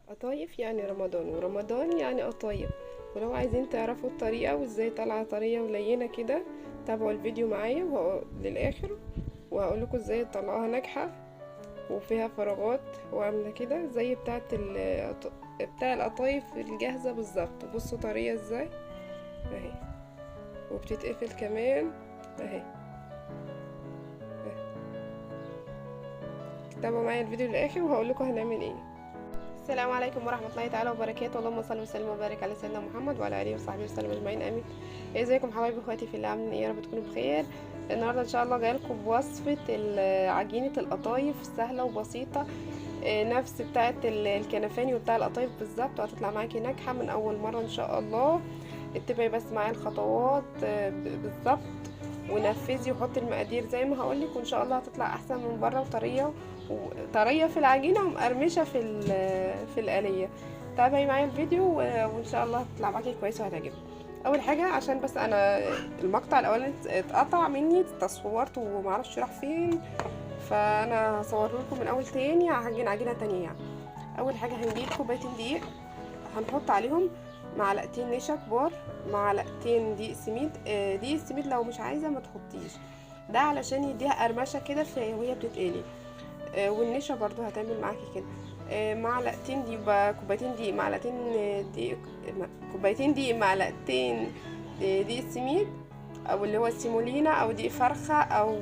قطايف يعني رمضان، ورمضان يعني قطايف. ولو عايزين تعرفوا الطريقة وازاي طالعة طرية ولينة كده تابعوا الفيديو معايا للآخر، وهقول لكم ازاي تطلعوها ناجحة وفيها فراغات وعاملة كده زي بتاع القطايف الجاهزة بالظبط. بصوا طرية ازاي اهي، وبتتقفل كمان اهي. تابعوا معايا الفيديو للاخر وهقول لكم هنعمل ايه. السلام عليكم ورحمة الله تعالى وبركاته، اللهم صل وسلم وبارك على سيدنا محمد وعلى اله وصحبه وسلم اجمعين، امين. ازيكم حبايبي اخواتي في الله، عاملين ايه؟ يا رب تكونوا بخير. النهارده ان شاء الله جاية لكم بوصفه عجينه القطايف سهلة وبسيطة، نفس بتاعه الكنفاني وبتاع القطايف بالظبط، وهتطلع معاكي ناجحة من اول مرة ان شاء الله. اتبعي بس معايا الخطوات بالظبط ونفذي وحطي المقادير زي ما هقولك، وان شاء الله هتطلع احسن من بره وطريه، وطريه في العجينة ومقرمشه في القليه. تابعي معايا الفيديو وان شاء الله هتطلع معاكي كويسة وهتعجبك. اول حاجة، عشان بس انا المقطع الاولاني اتقطع مني، تصورت ومعرفش راح فين، فانا هصوره لكم من اول تاني، هعجن عجينه تانية يعني. اول حاجة هنجيب كوبايتين دقيق، هنحط عليهم معلقتين نشا كبار، معلقتين دقيق سميد. دقيق السميد لو مش عايزه ما تحطيش، ده علشان يديها قرمشه كده وهي بتتقلي. والنشا برضو هتعمل معاكي كده. معلقتين دي يبقى كوبايتين دقيق، معلقتين دقيق، كوبايتين دقيق، معلقتين دقيق سميد او اللي هو السيمولينا او دقيق فرخة او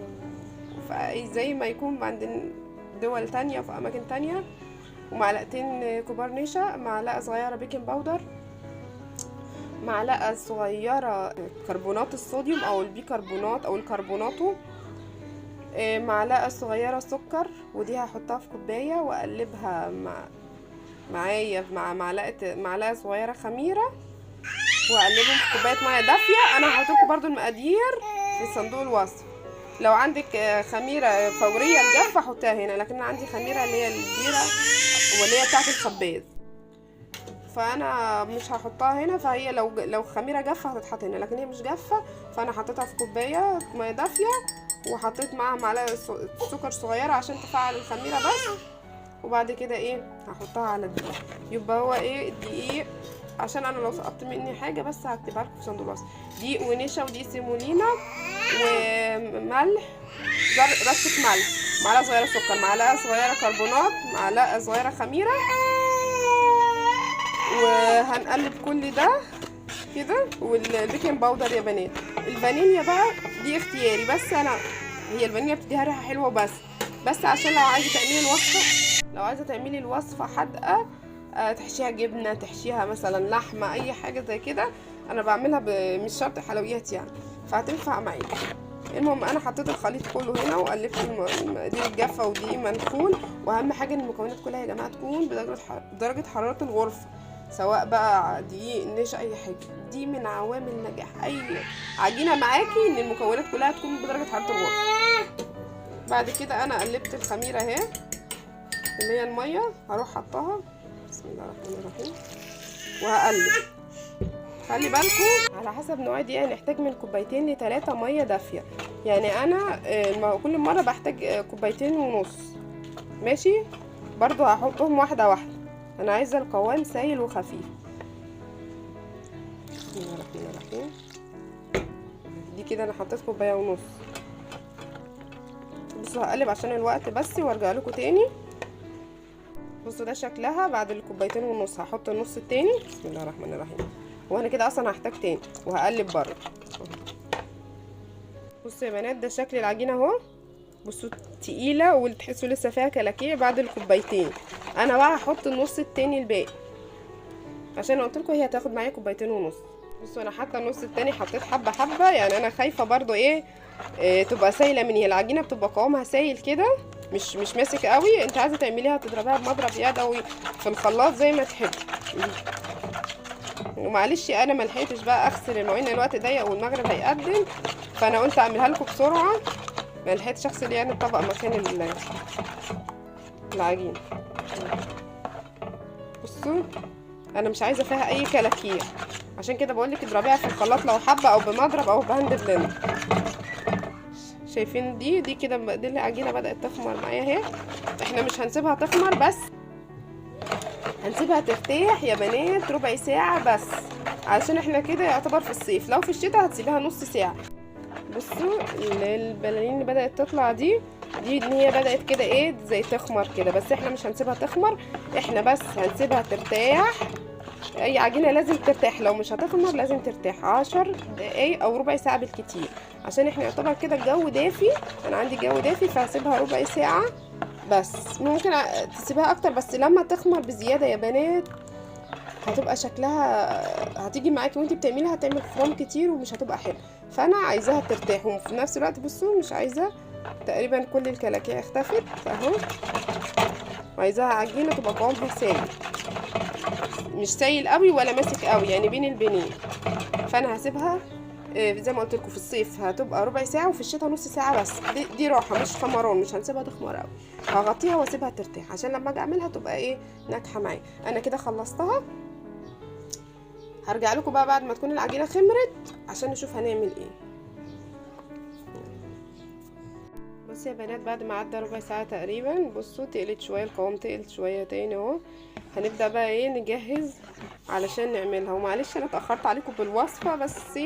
زي ما يكون عند دول تانية في اماكن تانية، ومعلقتين كبار نشا، معلقه صغيرة baking powder، معلقه صغيرة كربونات الصوديوم او البيكربونات او الكربوناتو، معلقه صغيرة سكر، ودي هحطها في كوباية واقلبها معايا مع معلقه صغيرة خميره، واقلبهم في كوباية مية دافيه. انا هحط لكم برده المقادير في صندوق الوصف. لو عندك خميره فورية الجافه حطيها هنا، لكن انا عندي خميره اللي هي الكبيرة واللي هي بتاعه الخباز، فانا مش هحطها هنا. فهي لو خميره جافة هتتحط هنا، لكن هي مش جافة، فانا حطيتها في كوباية مية دافيه وحطيت معاها معلقه سكر صغيرة عشان تفعل الخميره بس. وبعد كده ايه هحطها على الدقيق. يبقى هو ايه الدقيق، عشان انا لو سقطت مني حاجة بس هكتبها لكم في صندوق الوصف. دقيق ونشا ودقيق سيمولينا وملح، رشه ملح، معلقه صغيرة سكر، معلقه صغيرة كربونات، معلقه صغيرة خميره، وهنقلب كل ده كده. وال baking powder يا بنات. الفانيليا بقى دي اختياري، بس انا هي الفانيليا بتديها ريحه حلوة بس عشان لو عايزه تعملي الوصفة، لو عايزه تعملي الوصفة حادقه، تحشيها جبنه، تحشيها مثلا لحمه، اي حاجة زي كده. انا بعملها مش شرط حلويات يعني، فهتنفع معاكي. المهم انا حطيت الخليط كله هنا وقلبت المقادير الجافه ودي منخول. واهم حاجة ان المكونات كلها يا جماعة تكون بدرجة حرارة الغرفة، سواء بقى دقيق نشا اي حاجة. دي من عوامل نجاح اي عجينه معاكي، ان المكونات كلها تكون بدرجة حرارة الغرفة. بعد كده انا قلبت الخميره اهي اللي هي المية، هروح حطها بسم الله الرحمن الرحيم وهقلب. خلي بالكم على حسب نوع الدقيق هنحتاج من كوبايتين ل3 مية دافيه. يعني انا كل مرة بحتاج 2.5 كوباية، ماشي؟ برضو هحطهم واحدة واحدة، انا عايزه القوام سايل وخفيف. بسم الله الرحمن الرحيم. دي كده انا حطيت 1.5 كوباية. بصوا هقلب عشان الوقت بس وارجع لكم تاني. بصوا ده شكلها بعد 2.5 كوباية. هحط النص التاني بسم الله الرحمن الرحيم، وانا كده اصلا هحتاج تاني، وهقلب برضه. بصوا يا بنات ده شكل العجينة اهو. بصوا تقيلة وتحسوا لسه فيها كلاكيع بعد 2 كوباية. انا بقى هحط النص التاني الباقي، عشان قلت لكم هي هتاخد معايا 2.5 كوباية. بصوا انا حاطه النص التاني، حطيت حبه حبه، يعني انا خايفة برضو ايه تبقى سايله مني. العجينة بتبقى قوامها سايل كده، مش ماسك قوي. انت عايزه تعمليها تضربيها بمضرب يدوي في الخلاط زي ما تحبي. ومعلش انا ما لحقتش بقى اغسل المواعين، الوقت ضيق والمغرب هيقدم، فانا قلت اعملها لكم بسرعة، ما لحقتش اغسل يعني الطبق مكان العجين. بصوا انا مش عايزه فيها اي كلاكيع، عشان كده بقولك اضربيها في الخلاط لو حابة، او بمضرب او ب hand blender. شايفين دي كده، دي العجينة بدات تخمر معايا اهي. احنا مش هنسيبها تخمر، بس هنسيبها ترتاح يا بنات ربع ساعة بس، عشان احنا كده يعتبر في الصيف. لو في الشتاء هتسيبها نص ساعة. بصوا البلالين اللي بدات تطلع دي ان هي بدات كده ايه زي تخمر كده، بس احنا مش هنسيبها تخمر، احنا بس هنسيبها ترتاح. اي عجينه لازم ترتاح، لو مش هتخمر لازم ترتاح 10 دقايق او ربع ساعة بالكتير، عشان احنا يعتبر كده الجو دافي. انا عندي جو دافي فهسيبها ربع ساعة بس، ممكن تسيبها اكتر، بس لما تخمر بزيادة يا بنات هتبقى شكلها هتيجي معاكي وانتي بتعمليها هتعمل خرام كتير ومش هتبقى حلوة. فانا عايزاها ترتاح، وفي نفس الوقت بصوا مش عايزه، تقريبا كل الكلاكيع اختفت اهو. وعايزاها عجينه تبقى قوامها سايل، مش سايل قوي ولا ماسك قوي، يعني بين البنين. فانا هسيبها زي ما قلت لكم في الصيف هتبقى ربع ساعة، وفي الشتاء نص ساعة بس. دي راحة مش خمران، مش هنسيبها تخمر قوي. هغطيها واسيبها ترتاح عشان لما اجي اعملها تبقى ايه ناجحة معايا. انا كده خلصتها، هرجع لكم بقى بعد ما تكون العجينة خمرت عشان نشوف هنعمل ايه. بصوا يا بنات بعد ما عدى ربع ساعة تقريبا، بصوا تقلت شوية، القوام تقل شوية تاني اهو. هنبدا بقى ايه نجهز علشان نعملها. ومعلش انا اتاخرت عليكم بالوصفه، بس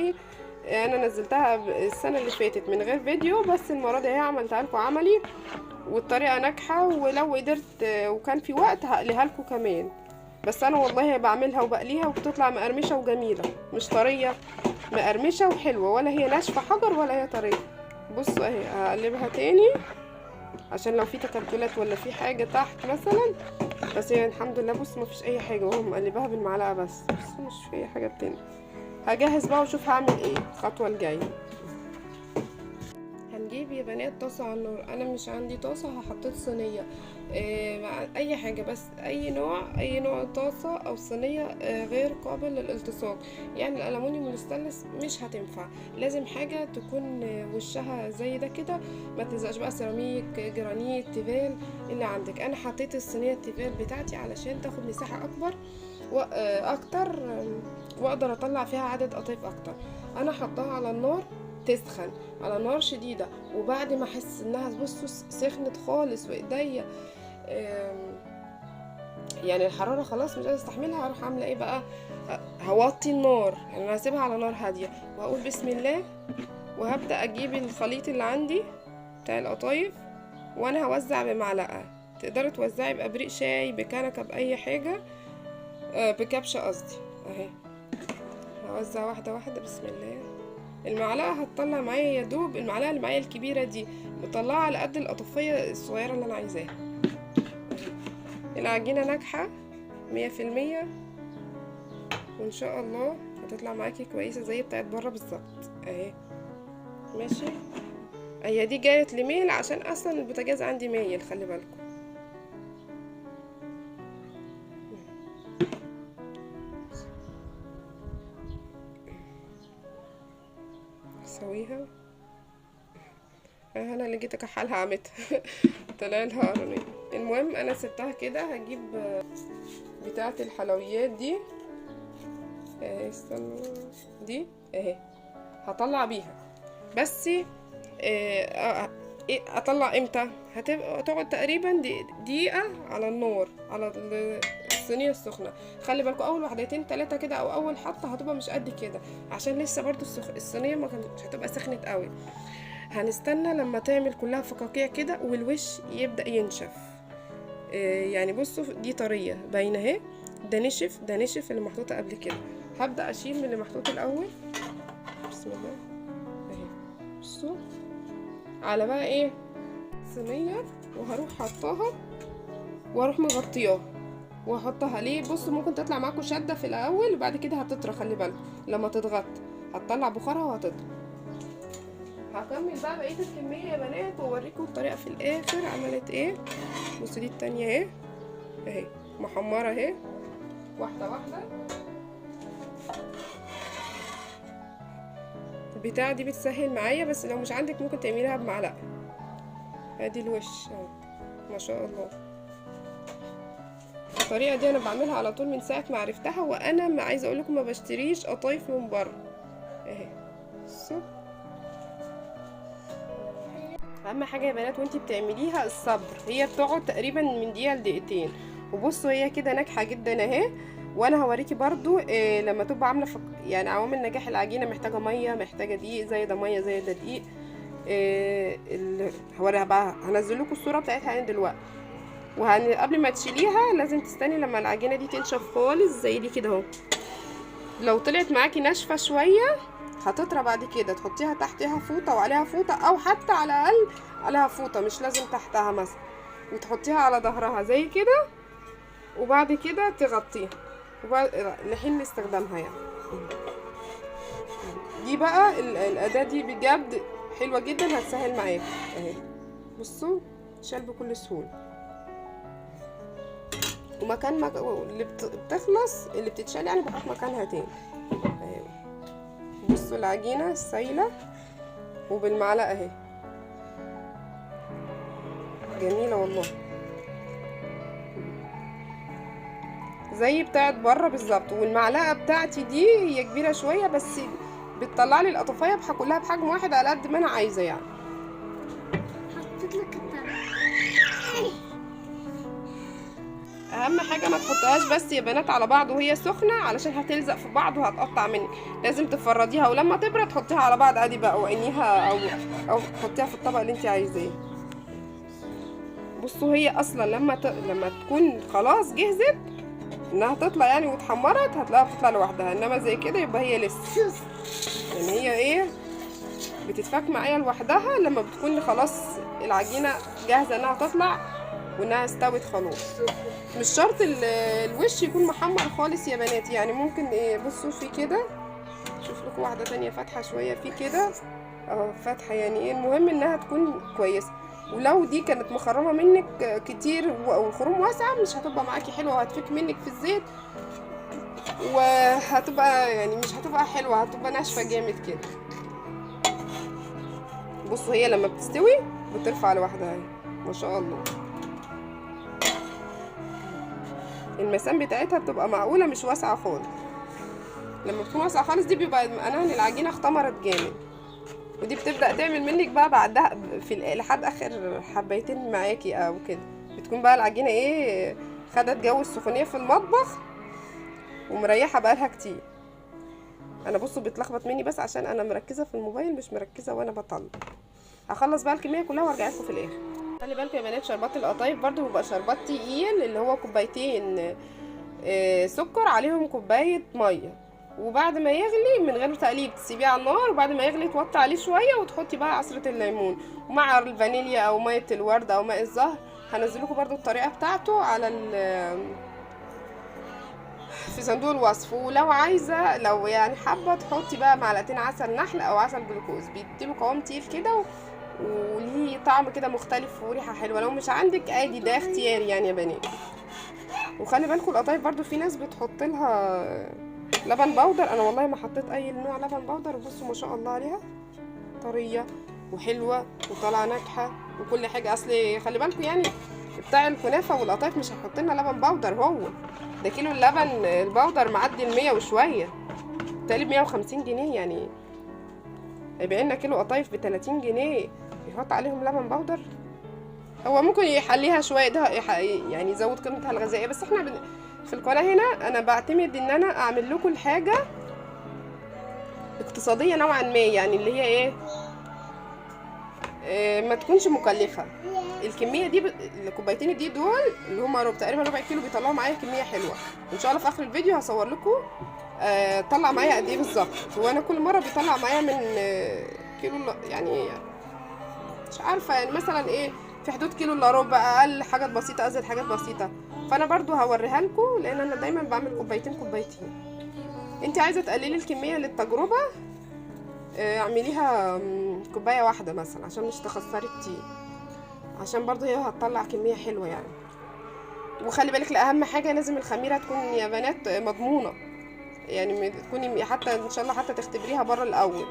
انا نزلتها السنة اللي فاتت من غير فيديو، بس المرة دي اهي عملتها لكم عملي والطريقة ناجحة، ولو قدرت وكان في وقت هقليها لكم كمان. بس انا والله بعملها وبقليها وبتطلع مقرمشه وجميلة، مش طرية، مقرمشه وحلوه، ولا هي ناشفة حجر ولا هي طرية. بصوا اهي هقلبها تاني عشان لو في تكتلات ولا في حاجة تحت مثلا، بس هي الحمد لله بصوا مفيش اي حاجة، وهو مقلبها بالمعلقه بس، بصوا مش في اي حاجة بتاني. هجهز بقى واشوف هعمل ايه الخطوة الجاية. هنجيب يا بنات طاسه على النار، انا مش عندي طاسه، هحطيت صينية اي حاجة، بس اي نوع طاسه او صينية غير قابل للالتصاق، يعني الالومنيوم والستانلس مش هتنفع، لازم حاجة تكون وشها زي ده كده، ما تلزقش بقى، سيراميك، جرانيت، تيفال اللي عندك. انا حطيت الصينية التيفال بتاعتي علشان تاخد مساحة اكبر واكتر، واقدر اطلع فيها عدد قطايف اكتر. انا حطاها على النار تسخن على نار شديدة، وبعد ما احس انها بصوا سخنت خالص وايديا يعني الحرارة خلاص مش قادرة استحملها، هروح عامله ايه بقى، هوطي النار، يعني انا هسيبها على نار هادية وهقول بسم الله، وهبدا اجيب الخليط اللي عندي بتاع القطايف، وانا هوزع بمعلقه، تقدري توزعي بابريق شاي، بكنكه، باي حاجة، بكبشه قصدي اهي. هوزع واحدة واحدة بسم الله. المعلقة هتطلع معايا يا دوب، المعلقة اللي معايا الكبيرة دي مطلعه على قد القطفيه الصغيرة اللي انا عايزاها. العجينة ناجحة 100%، وان شاء الله هتطلع معاكي كويسة زي بتاعت بره بالظبط اهي. ماشي، هي دي جاية لميل عشان اصلا البوتاجاز عندي مايل، خلي بالكم. سويها انا اللي جيت اكحلها عمتها طلع لها قرنين. المهم انا سبتها كده. هجيب بتاعه الحلويات دي اهي، استنوا دي اهي، هطلع بيها بس. اطلع امتى؟ هتبقى تقعد تقريبا دقيقة على النار، على الصينية السخنة. خلي بالكم اول واحدتين ثلاثة كده او اول حطه هتبقى مش قد كده، عشان لسه برضو الصينية ما كانتش هتبقى سخنت قوي. هنستنى لما تعمل كلها فقاقيع كده والوش يبدا ينشف. يعني بصوا دي طرية باينة اهي، ده نشف، ده نشف اللي محطوطة قبل كده. هبدا اشيل من اللي محطوط الاول بسم الله اهي. بصوا على بقى ايه صينية، وهروح حطاها واروح مغطياها واحطها. ليه؟ بصوا ممكن تطلع معاكم شده في الاول وبعد كده هتطرى، خلي بالكم لما تضغط هتطلع بخارها وهتطرى. هكمل بقى بقية الكمية يا بنات واوريكم الطريقة في الاخر عملت ايه. بصوا دي التانية اهي اهي محمرة اهي، واحدة واحدة. البتاعه دي بتسهل معايا، بس لو مش عندك ممكن تعمليها بمعلقه. ادي الوش اهو ما شاء الله. الطريقة دي انا بعملها على طول من ساعة ما عرفتها، وانا ما عايزه اقول لكم ما بشتريش قطايف من بره اهي. بصوا اهم حاجة يا بنات وانتي بتعمليها الصبر، هي بتقعد تقريبا من دقيقة لدقيقتين، وبصوا هي كده ناجحة جدا اهي. وانا هوريكي برضو إيه لما تبقى عامله يعني عوامل نجاح العجينة، محتاجه مية، محتاجه دقيق، زي ده مية زي ده دقيق. إيه هوريها بقى، هنزل لكم الصورة بتاعتها يعني دلوقتي. قبل ما تشيليها لازم تستني لما العجينة دي تنشف خالص زي دي كده اهو. لو طلعت معاكي ناشفة شوية هتطرى بعد كده، تحطيها تحتها فوطه وعليها فوطه، او حتى على الاقل عليها فوطه مش لازم تحتها مثلا، وتحطيها على ظهرها زي كده، وبعد كده تغطيها وبعد لحين استخدامها يعني. دي بقى الاداة دي بجد حلوة جدا، هتسهل معاك اهي. بصوا شال بكل سهولة، ومكان ما اللي بتخلص اللي بتتشال يعني بحط مكانها تاني اهي. بصوا العجينة السايله وبالمعلقه اهي، جميلة والله زي بتاعت بره بالظبط. والمعلقه بتاعتي دي هي كبيرة شوية بس بتطلع لي القطفيه كلها بحجم واحد على قد ما انا عايزه يعني. حطيت لك الطبق. اهم حاجة ما تحطهاش بس يا بنات على بعض وهي سخنة، علشان هتلزق في بعض وهتقطع منك. لازم تفرديها، ولما تبرد تحطيها على بعض عادي بقى، وعينيها او حطيها في الطبق اللي انت عايزاه. بصوا هي اصلا لما تكون خلاص جهزت انها تطلع يعني واتحمرت، هتلاقيها بتطلع لوحدها، انما زي كده يبقى هي لسه يعني هي ايه بتتفك معايا لوحدها لما بتكون خلاص العجينة جاهزة انها تطلع وانها استوت خلاص. مش شرط الوش يكون محمر خالص يا بنات، يعني ممكن ايه. بصوا في كده، شوف لكم واحدة تانية فاتحة شوية في كده اهو، فاتحة يعني ايه، المهم انها تكون كويسة. ولو دي كانت مخرمة منك كتير والخروم واسعة مش هتبقى معاكي حلوة، وهتفك منك في الزيت، وهتبقى يعني مش هتبقى حلوة، هتبقى ناشفة جامد كده. بصوا هي لما بتستوي بترفع لوحدها اهي ما شاء الله. المسام بتاعتها بتبقى معقولة مش واسعة خالص. لما بتكون واسعة خالص دي بيبقى معناها ان العجينة اختمرت جامد، ودي بتبدا تعمل منك بقى بعدها في لحد اخر حبايتين معاكي او كده، بتكون بقى العجينة ايه خدت جو السخونيه في المطبخ ومريحه بقالها كتير. انا بصوا بيتلخبط مني بس عشان انا مركزه في الموبايل مش مركزه وانا بطلع. هخلص بقى الكمية كلها وارجع لكم في الاخر. خلي بالكم يا بنات شربات القطايف برضو بيبقى شربات تقيل، اللي هو كوبايتين سكر عليهم كوباية مية، وبعد ما يغلي من غير تقليب تسيبيه على النار، وبعد ما يغلي توطي عليه شوية وتحطي بقى عصره الليمون ومع الفانيليا او مية الورد او ماء الزهر. هنزل لكم برضو الطريقة بتاعته على في صندوق الوصف. ولو عايزه لو يعني حابة تحطي بقى معلقتين عسل نحل او عسل جلوكوز، بيديله قوام تقيل كده وليه طعم كده مختلف وريحه حلوة. لو مش عندك عادي، ده اختياري يعني يا بنات. وخلي بالكم القطايف برضو في ناس بتحط لها لبن بودر، انا والله ما حطيت اي نوع لبن بودر، وبصوا ما شاء الله عليها طرية وحلوه وطالعه ناجحة وكل حاجة. اصل خلي بالكم يعني بتاع الكنافه والقطايف مش هيحط لنا لبن بودر، هو ده كيلو اللبن البودر معدي 100 وشوية، تقريبا 150 جنيه، يعني هيبيع لنا كيلو قطايف ب 30 جنيه يحط عليهم لبن بودر. هو ممكن يحليها شوية ده يعني يزود قيمتها الغذائية، بس احنا في القناة هنا انا بعتمد ان انا اعمل لكم الحاجة اقتصادية نوعا ما، يعني اللي هي ايه، ما تكونش مكلفة. الكمية دي الكوبايتين دي دول اللي هما تقريبا ربع كيلو بيطلعوا معايا كمية حلوة. ان شاء الله في اخر الفيديو هصور لكم طلع معايا قد ايه بالظبط. وانا كل مرة بيطلع معايا من كيلو يعني مش عارفه يعني مثلا ايه في حدود كيلو الا ربع، اقل حاجات بسيطة ازيد حاجات بسيطة. فانا برضو هوريها لكم لان انا دايما بعمل كوبايتين كوبايتين. انت عايزه تقللي الكمية للتجربه اعمليها كوباية واحدة مثلا عشان مش تخسري كتير، عشان برضو هي هتطلع كمية حلوة يعني. وخلي بالك لاهم حاجة لازم الخميره تكون يا بنات مضمونه، يعني تكوني حتى ان شاء الله حتى تختبريها بره الاول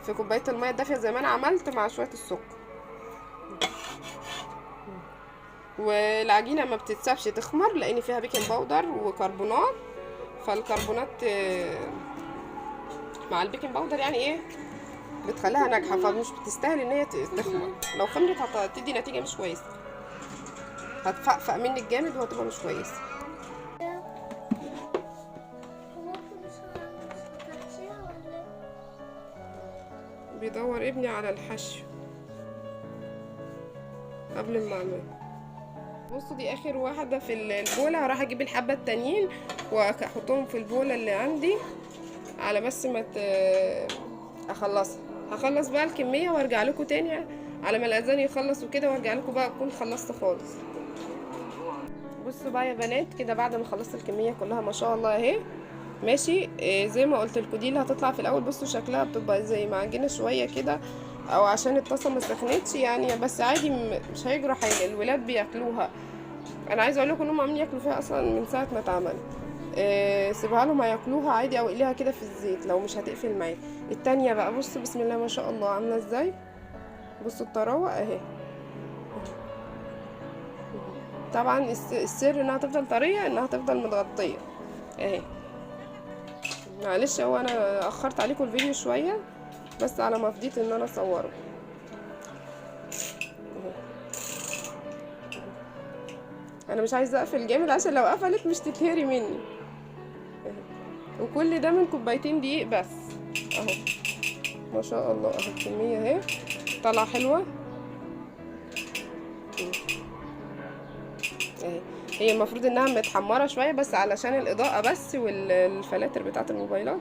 في كوباية المية الدافيه زي ما انا عملت مع شوية السكر. والعجينه ما بتتسابش تخمر لان فيها baking powder وكربونات، فالكربونات مع ال baking powder يعني ايه بتخليها ناجحة، فمش بتستاهل ان هي تخمر. لو خمرت هتدي نتيجة مش كويسة. هتفقفق منك جامد وهتبقى مش كويسة. بيدور ابني على الحشو قبل ما اعمله. بصوا دي اخر واحدة في البوله، هروح اجيب الحبة التانيين واحطهم في البوله اللي عندي على بس ما اخلصها. هخلص بقى الكمية وارجع لكم تاني على ما الاذان يخلص وكده، وارجع لكم بقى اكون خلصت خالص. بصوا بقى يا بنات كده بعد ما خلصت الكمية كلها ما شاء الله اهي ماشي. زي ما قلت لكم دي اللي هتطلع في الاول. بصوا شكلها بتبقى زي معجنه شوية كده، او عشان الطاسه ما سخنتش يعني، بس عادي مش هيجرى حاجة، الولاد بياكلوها. انا عايزه اقول لكم انهم عاملين ياكلوا فيها اصلا من ساعة ما اتعمل. سيبها لهم هياكلوها عادي، او اقليها كده في الزيت لو مش هتقفل معاك. التانية بقى بصوا بسم الله ما شاء الله عامله ازاي. بصوا الطراوه اهي. طبعا السر انها تفضل طرية، انها تفضل متغطيه اهي. معلش هو انا اخرت عليكم الفيديو شوية بس على ما فضيت ان انا اصوره. انا مش عايزه اقفل جامد عشان لو قفلت مش تتهري مني. وكل ده من كوبايتين دقيق بس اهو ما شاء الله اهو الكمية اهي طالعه حلوة اهي. هي المفروض انها متحمره شوية بس علشان الاضاءة بس والفلاتر بتاعه الموبايلات.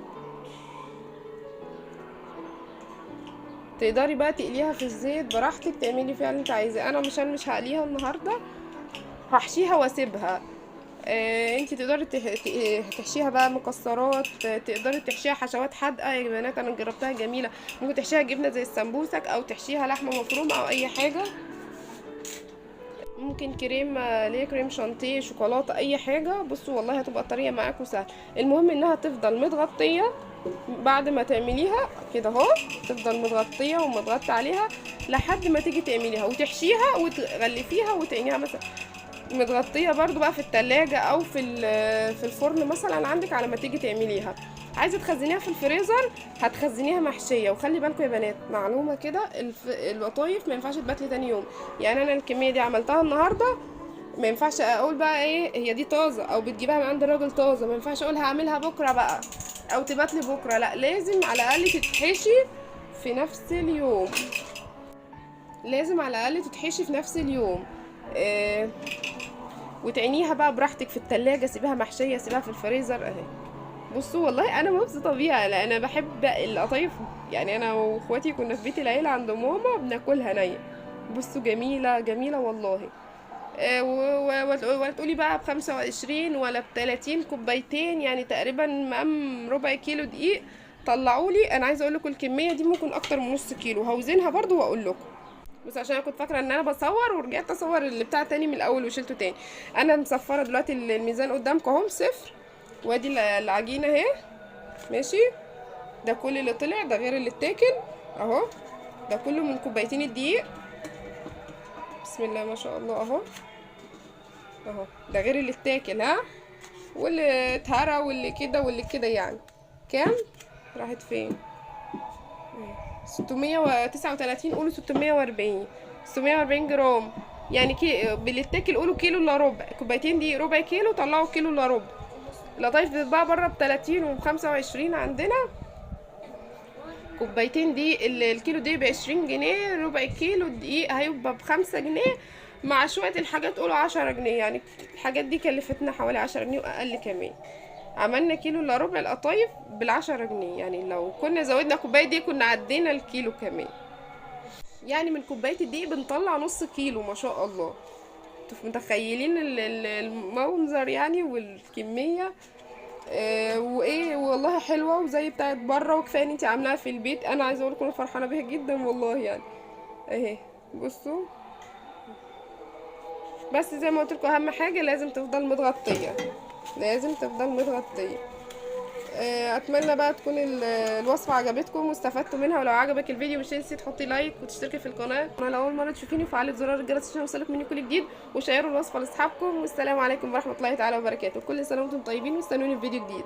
تقدري بقى تقليها في الزيت براحتك، تعملي فيها اللي انت عايزاه. انا مش هقليها النهارده، هحشيها واسيبها. انت تقدري تحشيها بقى مكسرات، تقدري تحشيها حشوات حادقه يا بنات، انا جربتها جميلة. ممكن تحشيها جبنه زي السمبوسك، او تحشيها لحمه مفرومه او اي حاجة. ممكن كريم ليه كريم شانتيه، شوكولاتة، اي حاجة. بصوا والله هتبقى الطريقة معاكم سهلة. المهم انها تفضل متغطيه بعد ما تعمليها كده اهو، تفضل متغطيه ومتغطى عليها لحد ما تيجي تعمليها وتحشيها وتغلفيها وتعينيها مثلا متغطيه برضو بقى في التلاجة او في الفرن مثلا عندك على ما تيجي تعمليها. عايزه تخزنيها في الفريزر هتخزنيها محشيه. وخلي بالكم يا بنات معلومة كده، القطايف ما ينفعش تبات لي تاني يوم. يعني انا الكمية دي عملتها النهارده، ما ينفعش اقول بقى ايه هي دي طازة او بتجيبها من عند الراجل طازة، ما ينفعش اقول هعملها بكره بقى او تبات لي بكره، لا لازم على الاقل تتحشي في نفس اليوم. لازم على الاقل تتحشي في نفس اليوم. وتعينيها بقى براحتك في التلاجة، سيبها محشية، سيبها في الفريزر اهي. بصوا والله انا مبسوطة بيها، لان انا بحب القطايف يعني. انا واخواتي كنا في بيت العيلة عند ماما بناكلها نيه. بصوا جميلة جميلة والله. ولا تقولي بقى ب25 ولا ب30، كوبايتين يعني تقريبا مقام ربع كيلو دقيق طلعولي. انا عايزه اقول لكم الكمية دي ممكن اكتر من نص كيلو، هوزنها برضو واقول لكم. بس عشان انا كنت فاكره ان انا بصور ورجعت اصور اللي بتاع تاني من الاول وشلته تاني. انا مصفره دلوقتي الميزان قدامكم اهو صفر، وادي العجينة اهي ماشي. ده كل اللي طلع، ده غير اللي اتاكل اهو، ده كله من كوبايتين الدقيق. بسم الله ما شاء الله اهو اهو، ده غير اللي اتاكل ها، واللي اتهرى واللي كده واللي كده. يعني كام راحت فين؟ 639، قولوا 640، 640 جرام يعني. باللي اتاكل قولوا كيلو الا ربع، كوبايتين دي ربع كيلو طلعوا كيلو الا ربع. القطايف بتتباع بره ب30 وب25 عندنا. كوبايتين دي الكيلو دي ب20 جنيه، ربع كيلو دقيق هيبقى ب5 جنيه مع شوية الحاجات قولوا 10 جنيه. يعني الحاجات دي كلفتنا حوالي 10 جنيه واقل كمان. عملنا كيلو الا ربع القطايف بال10 جنيه، يعني لو كنا زودنا كوباية دي كنا عدينا الكيلو كمان. يعني من كوباية الدقيق بنطلع نص كيلو ما شاء الله. انتوا متخيلين المنظر يعني والكميه. وايه والله حلوة وزي بتاعت بره، وكفاية ان انتي عاملاها في البيت. انا عايزه اقول لكم انا فرحانة بيها جدا والله يعني اهي. بصوا بس زي ما قلت لكم اهم حاجة لازم تفضل متغطيه، لازم تفضل متغطيه. اتمنى بقى تكون الوصفة عجبتكم واستفدتوا منها. ولو عجبك الفيديو مش تنسي تحطي like وتشتركي في القناة. انا لو اول مرة تشوفيني وفعلي زرار الجرس عشان يوصلك مني كل جديد، وشيروا الوصفة لاصحابكم. والسلام عليكم ورحمة الله تعالى وبركاته. كل سنة وانتم طيبين، واستنوني في فيديو جديد.